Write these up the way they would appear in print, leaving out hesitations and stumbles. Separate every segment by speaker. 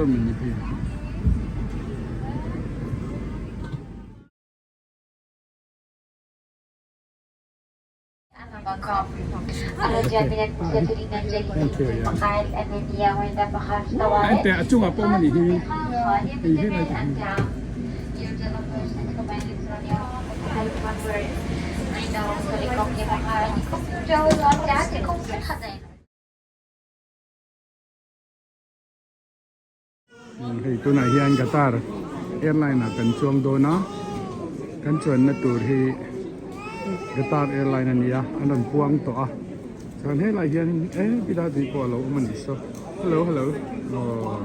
Speaker 1: so many people. Enteh a chungah pawh mani hi hei hi lai te hi. Hei tunah hian Qatar airline ah kan chuang dawn a kan chuanna tur hi Qatar airline a ni a an rawn puang tawh a chuan helaiah hian e pilai tih pawh a lo awm a nih saw hello hello aw.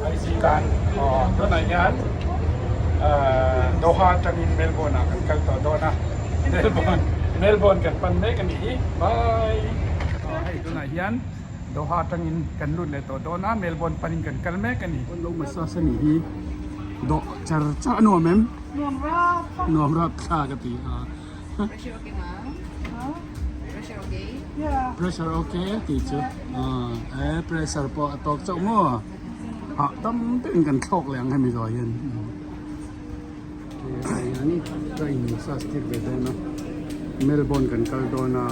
Speaker 1: Aizikan tunah hian Doha atangin Melbourne ah kan kal tawh dawn a Melbourne Melbourne kan pan mek a nih hi bye hei tunah hian Doha atangin kan lut leh tawh dawn a Melbourne panin kan kal mek a ni. Lo massage a nih hi dawh char char a nuam em?
Speaker 2: Nuam rap
Speaker 1: Nuam rap thla ka ti a.
Speaker 3: Pressure okay ma? Pressure okay?
Speaker 2: Yeah.
Speaker 1: Pressure okay tih chu e pressure pawh a tawk chauh maw hah tam deuhin kan thlawk leh ang hemi zawh hian hian ka in massage tir ve dawn a Melbourne kan kal dawn a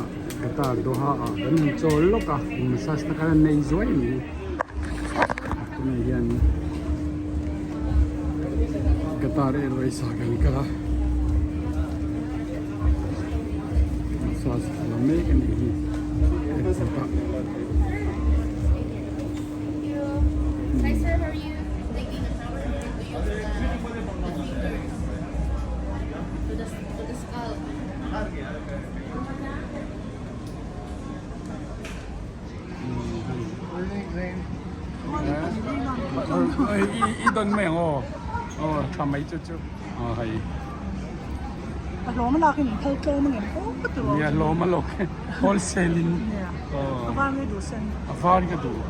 Speaker 1: Qatar Doha ah kan han chawl lawk a in massage na khan an nei zuai a ni tunah hian Qatar Airways ah kan kal a. Massage la mek a nih hi airport ah.
Speaker 3: Hi sir, how are you? Taking a shower, you need to use the fingers to the scalp.
Speaker 1: I don mai ang aw aw tha mai chu chu aw hei
Speaker 2: A hlawm a lak in in phal tlawm ang em aw ka ti
Speaker 1: nia hlawm a lawk wholesale in
Speaker 2: a var nge duh sen
Speaker 1: a var ka duh.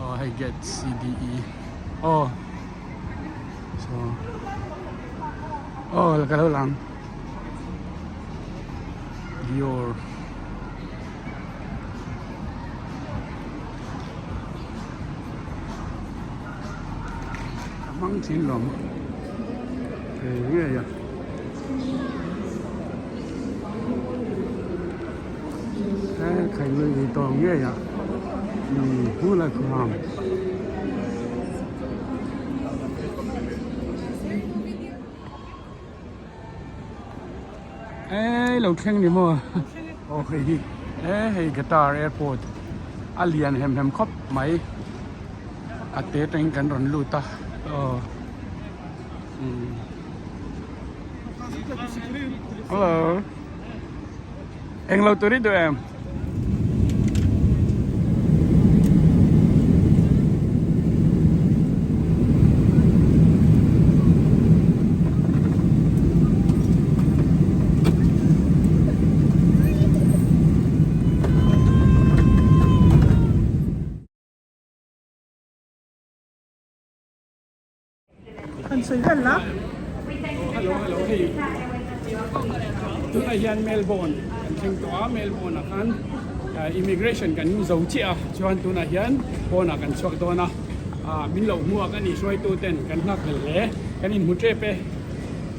Speaker 1: Aw hei gate C D E aw so aw ka lo lang Dior a hmang thin lawm thei ngei a. He khai lui lui tawng ngei a hmun a khum ang. Eii lo thleng ni maw aw hei hi e hei Qatar airport a lian hem hem khawp mai a te atangin kan rawn lut a aw umm hello englo tur i duh em?
Speaker 2: Kan sawi vel la.
Speaker 1: Hello hello hei tunah hian Melbourne kan thleng tawh a Melbourne ah khan immigration kan zo chiah a chuan tunah hian pawnah kan chhuak dawn a ah min lo hmuak a ni hruaitu ten kan nghak hlel hle kan inhmu tep e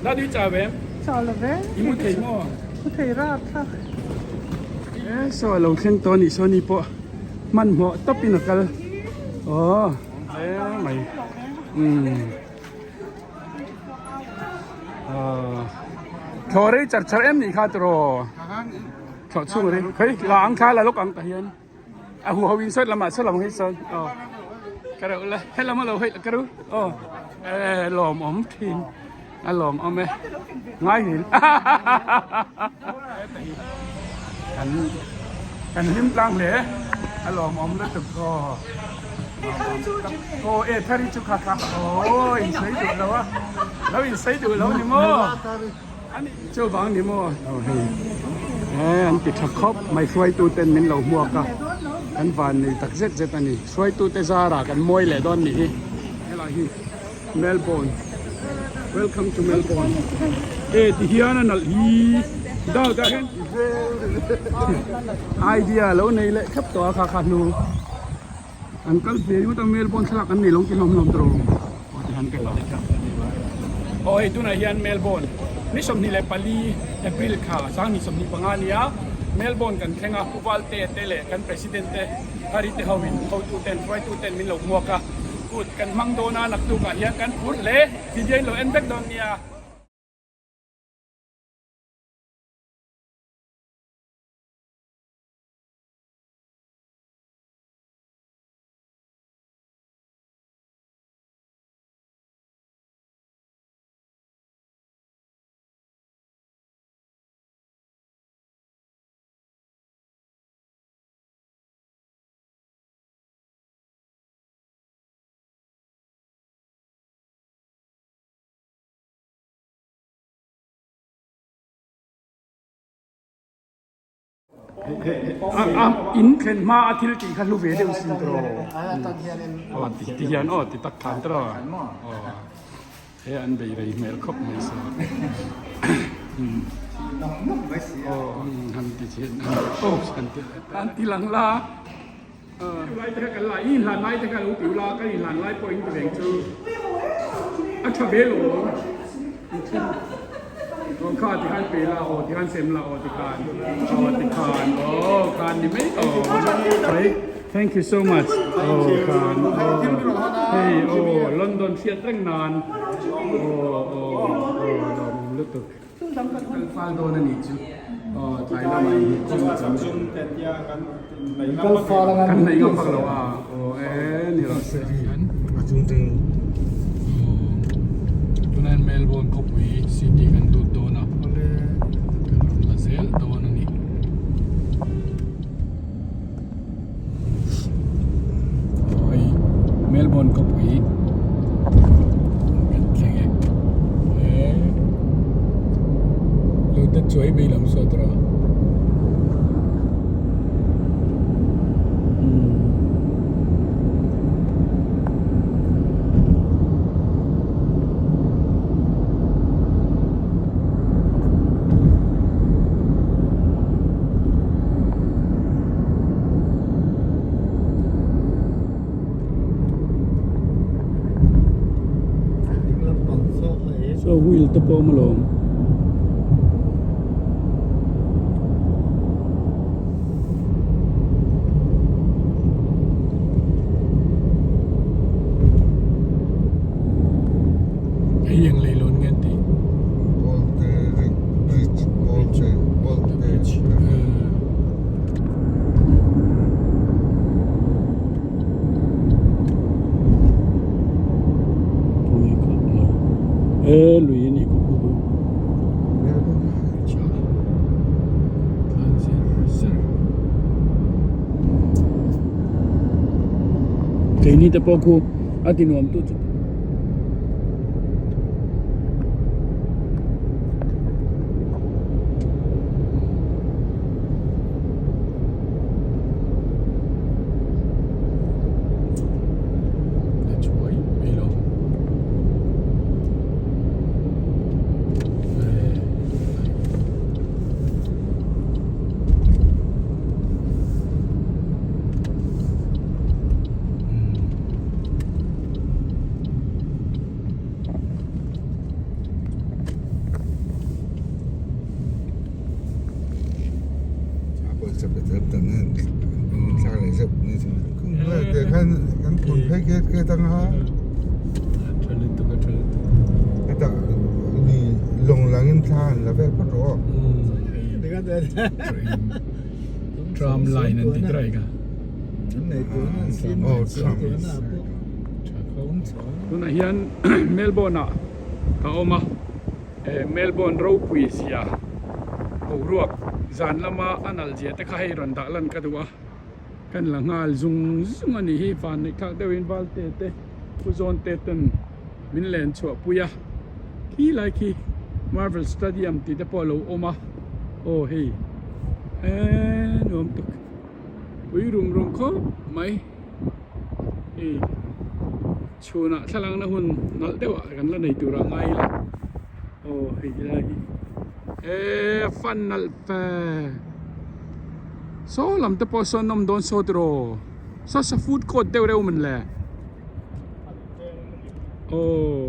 Speaker 1: la tui chau em?
Speaker 2: Chau lo ve.
Speaker 1: I hmu thei maw?
Speaker 2: Hmu thei rap thlak.
Speaker 1: E saw a lo thleng tawh a nih saw ni pawh hmanhmawh tawpin a kal aw. Hle mai umm aaa thlawh rei char char em nih kha tiraw thlawh chhung rei hei la ang kha la lawk ang tah hian a huho in sawi lamah saw lam hei sawn aw ka reuh la helam a lo hei ka ru aw eh lawmawm thin a lawmawm e ngai hil kan kan hlim tlang hle a lawmawm lutuk aw aw e thari chu kha kha aw in sawi duh lo a lo in sawi duh lo ni maw ani chuvang ni maw aw hei e an ti tha khawp mai hruaitu ten min lo hmuak a kan van nei tak zet zet ani hruaitu te zarah kan mawi leh dawn ni hi helai hi Melbourne welcome to Melbourne e ti hian a nalh hi dal tah hian idea lo nei leh thlap tawh a kha kha hnu an kal ve ringawt a Melbourne thlalak an nei lo ti hlawm hlawm tawh aw ti hian ka lo aw hei tunah hian Melbourne ni 24 April kha 2025 ania Melbourne kan thleng a Pu Valte te leh kan president te Hari te ho in hotu ten hruaitu ten min lo hmuak a. Kut kan hmang dawn a, naktukah hian kan phur hle. Video in lo en vek dawn nia. In thlen hma a thil tih kha hlu ve deuh sin tawh aw ti ti hian aw ti tak khan tawh aw he an bei rei hmel khawp mai se aw han ti chhin aw han ti han ti lang la. Lai te kha kan la, i inhlan lai te kha lo tiu la, kan inhlan lai pawh in ti veng chu a tha ve lo aw kha ti khan pe la aw ti khan sem la aw ti khan aw ti khan aw khan ni mai aw mai thank you so much aw khan aw hei aw London hriat reng nan aw aw aw lawmawm lutuk. Kal fal dawn a nih chu aw tlai lamah in hmuh khawm a kan neih ngam vak lo a aw e ni rawh se tunah hian Melbourne khawpui city kan lut dawn a kan rawn la zel dawn a ni. Hei Melbourne khawpui kan thleng e he lo ta chuai mai lam saw tawh a. Saw wheel te pawh a awm alawm. Hei eng leilawn nge an tih?
Speaker 4: Bridge.
Speaker 1: E lui a nih khu khu Keini te pawh khu a ti nuam tu chu. Tram line an ti trai ka. Tunah hian Melbourne ah ka awm a. Melbourne ropui zia boruak zan lama a nalh zia te kha hei rawn dah lan ka duh a kan la nghal zung zung a nih hi van neih thlak deuhin valte te pu zawn te ten min len chhuah pui a khi lai khi Marvel Stadium tih te pawh a lo awm a aw hei eee nuam tak pui rum rum khawp mai hei. Chhunah thlalakna hun nalh deuh ah kan la nei tur ah ngai ila aw hei lai hi eee a fan nalh fe saw lam te pawh sawn awm dawn saw tiraw saw saw food court deuh reuh mawn le aw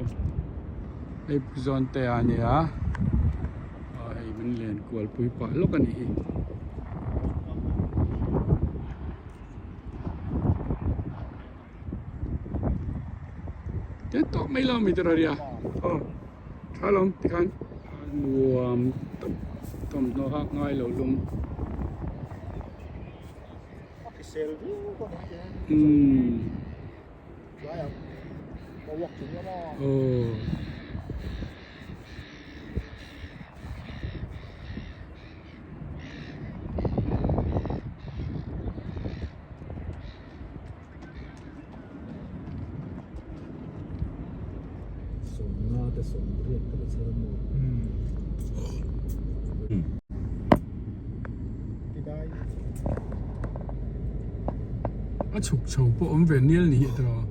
Speaker 1: hei pu zawn te a nia aw hei min len kual pui pah lawk a nih hi. Te tawp mai lo mi te ria aw tha lawm tikhan nuam tawp thawmhnaw hak ngai lo lum umm aw. A chhuk chho pawh awm ve nial ni hi tawh.